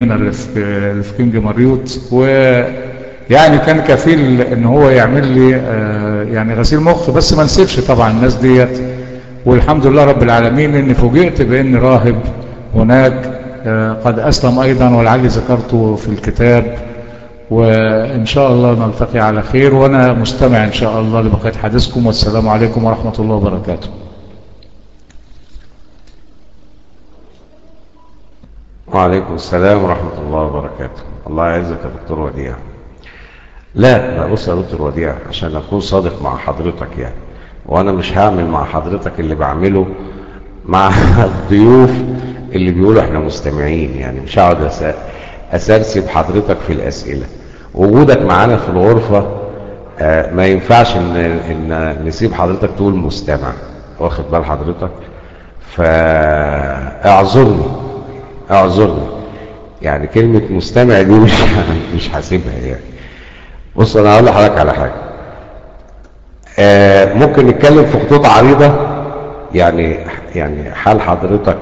اللي في كينج مريوط، ويعني كان كفيل ان هو يعمل لي يعني غسيل مخ، بس ما نسيبش طبعا الناس ديت. والحمد لله رب العالمين اني فوجئت بان راهب هناك قد اسلم ايضا، ولعلي ذكرته في الكتاب. وان شاء الله نلتقي على خير، وانا مستمع ان شاء الله لبقية حديثكم، والسلام عليكم ورحمة الله وبركاته. وعليكم السلام ورحمة الله وبركاته. الله يعزك يا دكتور وديع. لا بص يا دكتور وديع، عشان أكون صادق مع حضرتك يعني، وأنا مش هعمل مع حضرتك اللي بعمله مع الضيوف اللي بيقولوا احنا مستمعين، يعني مش هقعد أسرسب حضرتك في الأسئلة. وجودك معانا في الغرفة ما ينفعش إن نسيب حضرتك تقول مستمع، واخد بال حضرتك؟ فاعذرني اعذرني، يعني كلمة مستمع دي مش هسيبها يعني. بص انا هقول لحضرتك على حاجة، ممكن نتكلم في خطوط عريضة، يعني حال حضرتك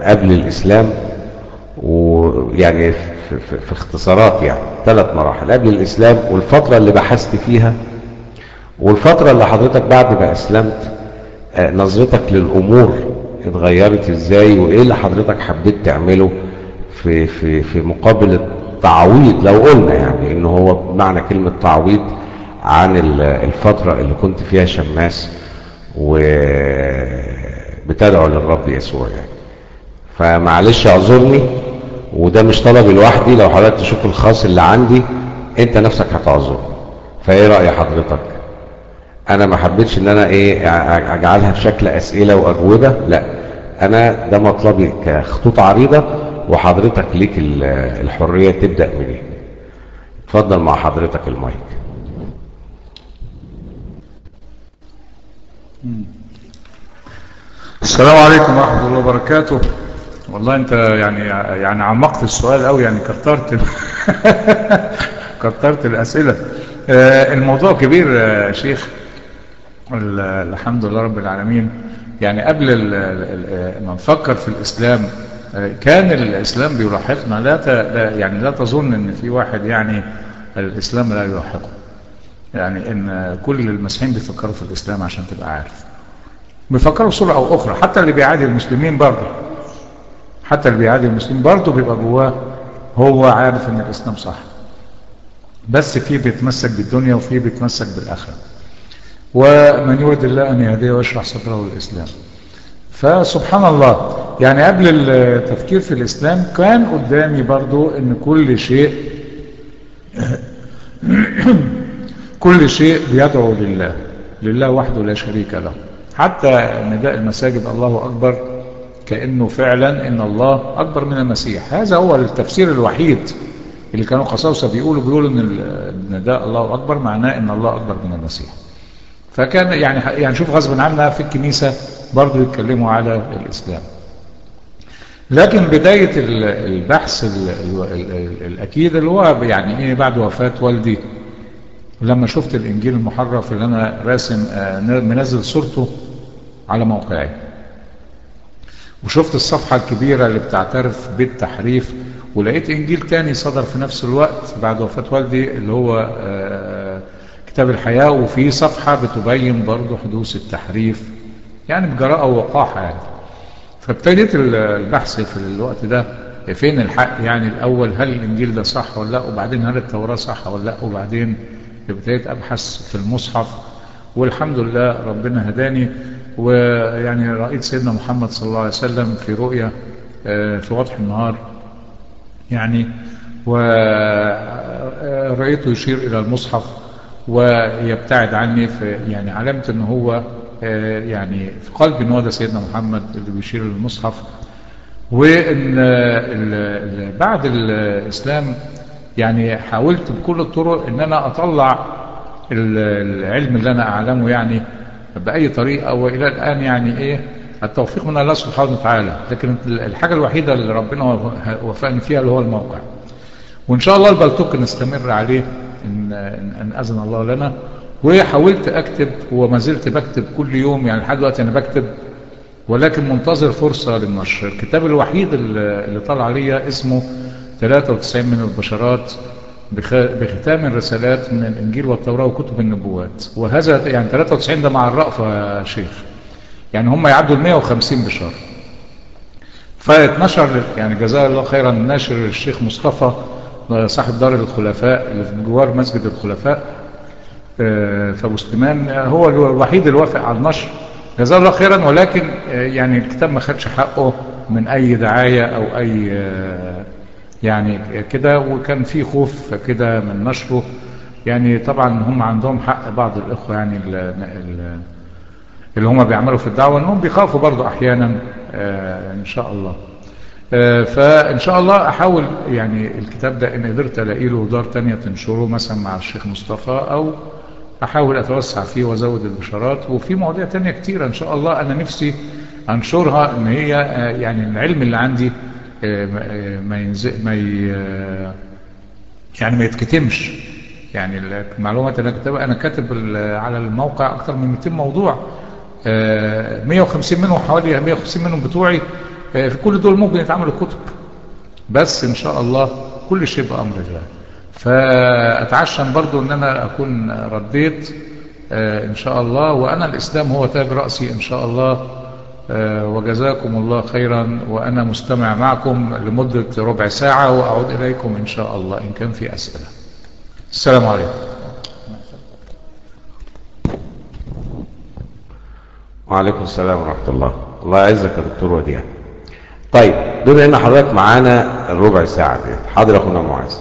قبل الإسلام، ويعني في اختصارات، يعني 3 مراحل: قبل الإسلام، والفترة اللي بحثت فيها، والفترة اللي حضرتك بعد ما أسلمت نظرتك للأمور اتغيرت ازاي، وايه اللي حضرتك حبيت تعمله في في في مقابل التعويض، لو قلنا يعني ان هو بمعنى كلمة تعويض عن الفترة اللي كنت فيها شماس وبتدعو للرب يسوع يعني. فمعلش اعذرني، وده مش طلبي لوحدي، لو حضرتك تشوف الخاص اللي عندي انت نفسك هتعذرني. فايه رأي حضرتك؟ انا ما حبيتش ان انا ايه اجعلها في شكل اسئلة واجوبه، لا انا ده مطلبي كخطوط عريضة، وحضرتك ليك الحرية تبدا منين. اتفضل مع حضرتك المايك. السلام عليكم ورحمة الله وبركاته. والله انت يعني عمقت السؤال قوي، يعني كترت كترت الاسئلة. الموضوع كبير يا شيخ. الحمد لله رب العالمين. يعني قبل ما نفكر في الإسلام كان الإسلام بيلاحقنا. لا يعني لا تظن إن في واحد يعني الإسلام لا يلاحقه، يعني إن كل المسيحيين بيفكروا في الإسلام، عشان تبقى عارف بيفكروا بصورة أو أخرى. حتى اللي بيعادي المسلمين برضه، حتى اللي بيعادي المسلمين برضه بيبقى جواه هو عارف إن الإسلام صح، بس في بيتمسك بالدنيا وفي بيتمسك بالآخرة. ومن يريد الله أن يهديه ويشرح صدره للإسلام. فسبحان الله، يعني قبل التفكير في الإسلام كان قدامي برضو أن كل شيء كل شيء بيدعو لله، لله وحده لا شريك له. حتى نداء المساجد الله أكبر، كأنه فعلا أن الله أكبر من المسيح. هذا هو التفسير الوحيد اللي كانوا قساوسة بيقولوا أن نداء الله أكبر معناه أن الله أكبر من المسيح. فكان يعني شوف غصب عنا في الكنيسة برضو يتكلموا على الإسلام. لكن بداية البحث الأكيد اللي هو يعني إيه بعد وفاة والدي، لما شفت الإنجيل المحرف اللي أنا راسم منزل صورته على موقعي، وشفت الصفحة الكبيرة اللي بتعترف بالتحريف، ولقيت إنجيل تاني صدر في نفس الوقت بعد وفاة والدي اللي هو كتاب الحياة، وفي صفحة بتبين برضو حدوث التحريف يعني بجراءة ووقاحة يعني. فابتديت البحث في الوقت ده فين الحق، يعني الأول هل الإنجيل ده صح ولا لا، وبعدين هل التوراة صح ولا لا، وبعدين ابتديت أبحث في المصحف، والحمد لله ربنا هداني. ويعني رأيت سيدنا محمد صلى الله عليه وسلم في رؤية في وضح النهار يعني، ورأيته يشير إلى المصحف ويبتعد عني، في يعني علمت ان هو يعني في قلبي ان هو ده سيدنا محمد اللي بيشير للمصحف. وان بعد الاسلام يعني حاولت بكل الطرق ان انا اطلع العلم اللي انا اعلمه يعني باي طريقه، والى الان يعني ايه التوفيق من الله سبحانه وتعالى. لكن الحاجة الوحيدة اللي ربنا وفقني فيها اللي هو الموقع، وان شاء الله البلتوك نستمر عليه إن أذن الله لنا. وحاولت أكتب وما زلت بكتب كل يوم، يعني لحد دلوقتي أنا بكتب ولكن منتظر فرصة للنشر. الكتاب الوحيد اللي طلع ليا اسمه 93 من البشارات بختام الرسالات من الإنجيل والتوراة وكتب النبوات، وهذا يعني 93 ده مع الرأفة يا شيخ، يعني هم يعدوا 150 بشارة. فاتنشر يعني جزاه الله خيرا ناشر الشيخ مصطفى صاحب دار الخلفاء اللي في جوار مسجد الخلفاء في ابو سليمان، هو الوحيد اللي وافق على النشر جزاه الله خيرا، ولكن يعني الكتاب ما خدش حقه من اي دعاية او اي يعني كده، وكان في خوف كده من نشره. يعني طبعا هم عندهم حق بعض الاخوة يعني اللي هم بيعملوا في الدعوة انهم بيخافوا برضو احيانا ان شاء الله. فان شاء الله احاول يعني الكتاب ده ان قدرت الاقي له دار تانية تنشره مثلا مع الشيخ مصطفى، او احاول اتوسع فيه وازود البشارات، وفي مواضيع تانية كتيرة ان شاء الله انا نفسي انشرها، ان هي يعني العلم اللي عندي ما ينزل ما يعني ما يتكتمش. يعني المعلومات اللي انا كاتبها، انا كاتب على الموقع اكتر من 200 موضوع، 150 منهم، حوالي 150 منهم بتوعي، في كل دول ممكن يتعملوا كتب، بس ان شاء الله كل شيء بأمر الله. فأتعشم برضو ان انا اكون رديت ان شاء الله، وانا الاسلام هو تاج رأسي ان شاء الله. وجزاكم الله خيرا، وانا مستمع معكم لمدة ربع ساعة واعود اليكم ان شاء الله ان كان في اسئلة. السلام عليكم. وعليكم السلام ورحمة الله. الله يعزك يا دكتور وديع. طيب بما ان حضرتك معانا الربع ساعة دي، حاضر يا اخونا معاذ.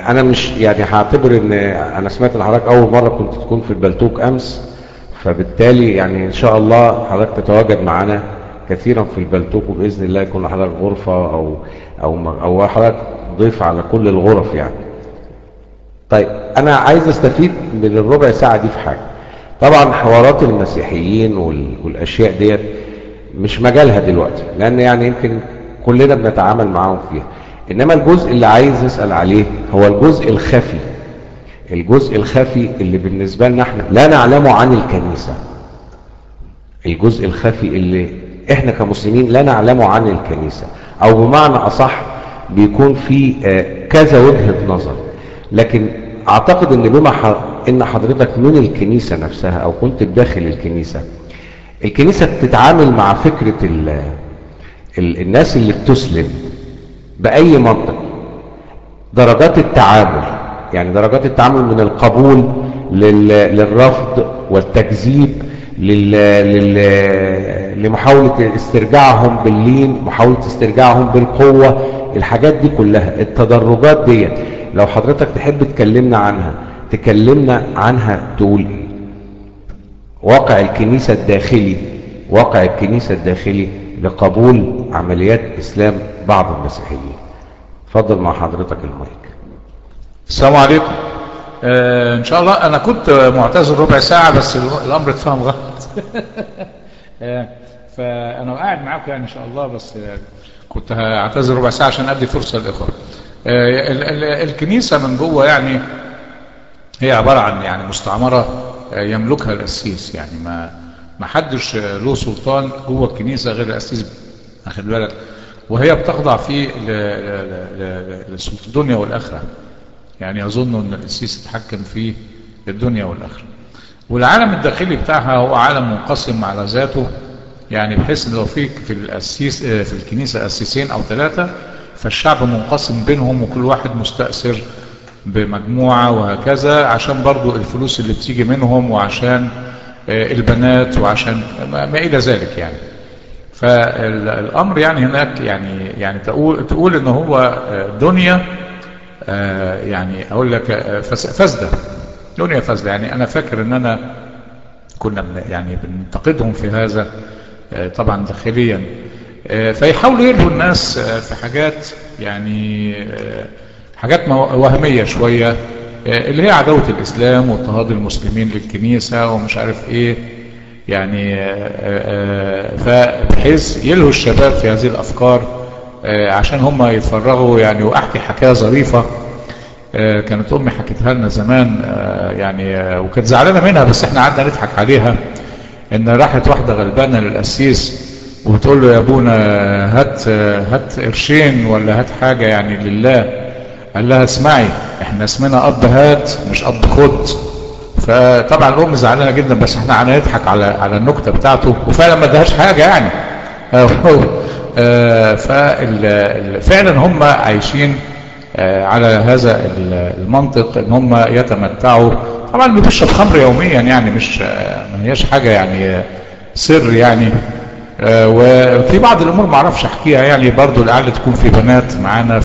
انا مش يعني هعتبر ان انا سمعت ان حضرتك اول مرة كنت تكون في البلتوك امس، فبالتالي يعني ان شاء الله حضرتك تتواجد معانا كثيرا في البلتوك، وباذن الله يكون لحضرتك غرفة او او او حضرتك ضيف على كل الغرف يعني. طيب انا عايز استفيد من الربع ساعة دي في حاجة. طبعا حوارات المسيحيين والاشياء ديت مش مجالها دلوقتي، لان يعني يمكن كلنا بنتعامل معاهم فيها، انما الجزء اللي عايز اسال عليه هو الجزء الخفي، الجزء الخفي اللي بالنسبة لنا احنا لا نعلمه عن الكنيسة، الجزء الخفي اللي احنا كمسلمين لا نعلمه عن الكنيسة، او بمعنى اصح بيكون في كذا وجهه نظر. لكن اعتقد ان بما ان حضرتك من الكنيسة نفسها او كنت بداخل الكنيسة، الكنيسة بتتعامل مع فكرة الناس اللي بتسلم بأي منطق، درجات التعامل، يعني درجات التعامل من القبول للرفض والتكذيب لمحاولة استرجاعهم باللين، محاولة استرجاعهم بالقوة، الحاجات دي كلها التدرجات دي لو حضرتك تحب تكلمنا عنها، تكلمنا عنها تقول ايه؟ واقع الكنيسة الداخلي، واقع الكنيسة الداخلي لقبول عمليات إسلام بعض المسيحيين. اتفضل مع حضرتك المايك. السلام عليكم. ان شاء الله انا كنت معتذر ربع ساعة بس الامر اتفهم غلط. فانا قاعد معاكم يعني ان شاء الله، بس كنت هعتذر ربع ساعة عشان ادي فرصة للاخوة. الكنيسة من جوه يعني هي عبارة عن يعني مستعمرة يملكها القسيس، يعني ما حدش له سلطان جوه الكنيسة غير القسيس، واخد بالك، وهي بتخضع فيه لسلطة الدنيا والاخرة. يعني يظن ان القسيس يتحكم في الدنيا والاخرة. والعالم الداخلي بتاعها هو عالم منقسم على ذاته، يعني بحيث ان لو في القسيس في الكنيسة قسيسين او ثلاثة، فالشعب منقسم بينهم وكل واحد مستأثر بمجموعة وهكذا، عشان برضو الفلوس اللي بتيجي منهم وعشان البنات وعشان ما إلى ذلك يعني. فالأمر يعني هناك يعني تقول إن هو دنيا، يعني أقول لك فاسدة، دنيا فاسدة. يعني أنا فاكر إن أنا كنا يعني بننتقدهم في هذا طبعا داخليا، فيحاولوا يلهوا الناس في حاجات يعني حاجات وهمية شوية، اللي هي عداوة الإسلام واضطهاد المسلمين للكنيسة ومش عارف إيه يعني، فبحيث يلهوا الشباب في هذه الأفكار عشان هم يتفرغوا يعني. وأحكي حكاية ظريفة كانت أمي حكتها لنا زمان يعني، وكانت زعلانة منها بس إحنا قعدنا نضحك عليها. ان راحت واحدة غلبانه للقسيس وبتقول له يا ابونا هات هات قرشين ولا هات حاجة يعني لله. قال لها اسمعي، احنا اسمنا اب هات مش اب خد. فطبعا الام زعلانة جدا، بس احنا هنضحك على النكتة بتاعته، وفعلا ما ادهاش حاجة يعني. فعلا هم عايشين على هذا المنطق، ان هم يتمتعوا. طبعا بيشرب خمر يوميا يعني، مش ما هياش حاجة يعني سر يعني. وفي بعض الامور ما اعرفش احكيها يعني برضو، لعل تكون في بنات معانا.